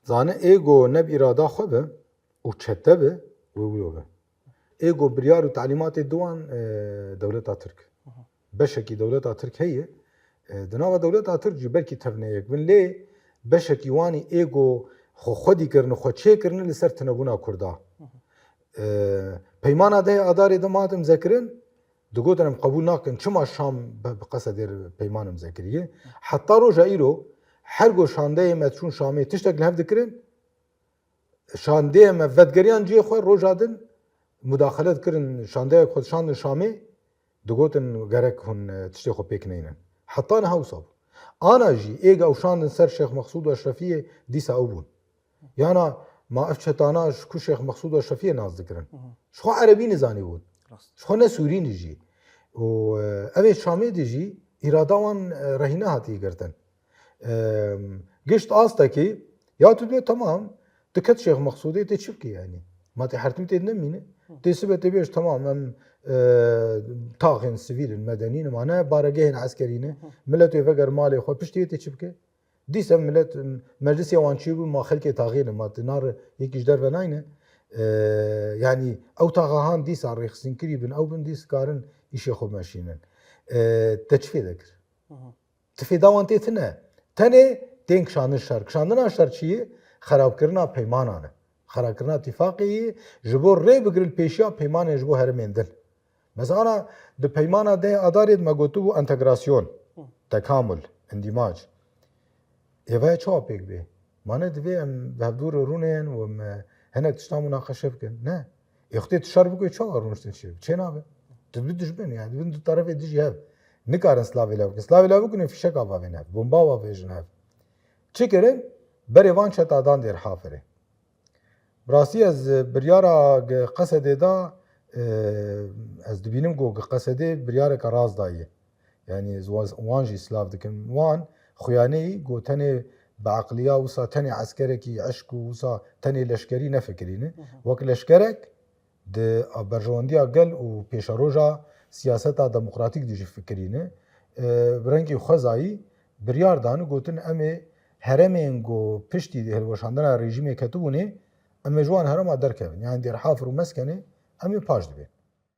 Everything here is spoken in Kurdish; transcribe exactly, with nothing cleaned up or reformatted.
Zane ê go ne bi îrada xwe be û çete be, wê wilo be. Ê go biryar û talîmatê di wan, e, dewleta Tirk. Beşekî dewleta Tirk heye. E, di nava dewleta Tirk jî belkî tevneyek bin, lê beşekî wanî ê go xwe xwedî kirine, xwe çêkirine li ser tinebûna Kurda. E, peymana dehê Adarê de ma hatim zekirin, digotin em qebûl nakin, çima Şam bi, bi Qesedê re peyman imze kiriye. Heta roja îro her go şandeyê me çûn Şamê tiştek li hev dikirin, şandeyê me vedgeriyan cihê xwe, roja din mudaxele dikirin, şandeyek xwe dişandin Şamê, digotin gerek hûn, e, tiştê xwe pêk neynin. Heta niha wisa bû. Ana jî êga ew şandin ser Şêx Mexsûd û Eşrefiyê dîsa ew bûn. Yana ma ev çetana ji ku Şêx Mexsûd û Eşrefiyê nas dikirin? Ji xwe erebî nizanîbûn. Rast. Ji xwe ne sûrî ne jî. Û, e, ev ê Şamê de jî îrada wan, e, rehîne hatiye girtin. E, gişt astekî, ya tu dibê temam, tu ket Şêx Mexsûdê tê çi bikî yanî? Ma tê hertimî tê nemîne. Tê sibe tê bêj temam em, e, taxên sivîl in, medenî ne, ma ne baregehên eskerî ne. Miletê veger malê xwe piştî tê çi bike? Dîsa milet, meclisê wan çêbû, ma xelkê taxê ne, ma ti nar yekî ji derve nayne. E, yanî ew taxa han dîsa rêxistin kirî bin, ew bin dîs karin îşê xwe meşînin. E, te çi fêde kir? Ti fêda wan tê tine. Tenê tên kişandin şer. Kişandina şer çi ye? Xerabkirina peymanan e. Xerabkirina tîfaqê ye, ji bo rê bigirin pêşiya peymanên ji bo herêmên din. Mesela ana di peymana dehê Adarê de me gotibû entegrasyon, tekamul, îndîmac. Êvaya çawa pêk bê? Ma ne divê em bi hevdû re rûnên û em, e, hinek tiştan munaqeşe bikin? Ne. Ê xwedê tu şer bikî çawa rûniştin çi? Çê nabe. Tu dibî dijmin, yani dibin du terefê dijî hev. Nikarin silavê lev bikin. Silavê lev bikin, fîşeka bavên hev, bomba bavêjin hev. Çi kirin? Berê van çeta dan Dêrhafirê. Bi rastî ez, e, biryara G-, Qesedê da, e, ez dibînim ku G-, Qesedê biryareke rast daye. Yani ez wa-, wan jî silav dikim. Wan xuyaneyî ku tenê bi eqliya wisa tenê eskerekî eşk û wisa tenê leşkerî nefikirîne. Wek leşkerek di berjewendiya gel û pêşeroja siyaseta demokratîk de jî fikirîne. E, bi rengî xwezayî biryar dan û gotin, em ê herêmên ku piştî hilweşandina rejîmê ketibûnê, em ê ji wan herêma derkevin. Yani Dêrhafir û Meskenê em ê paş dibên.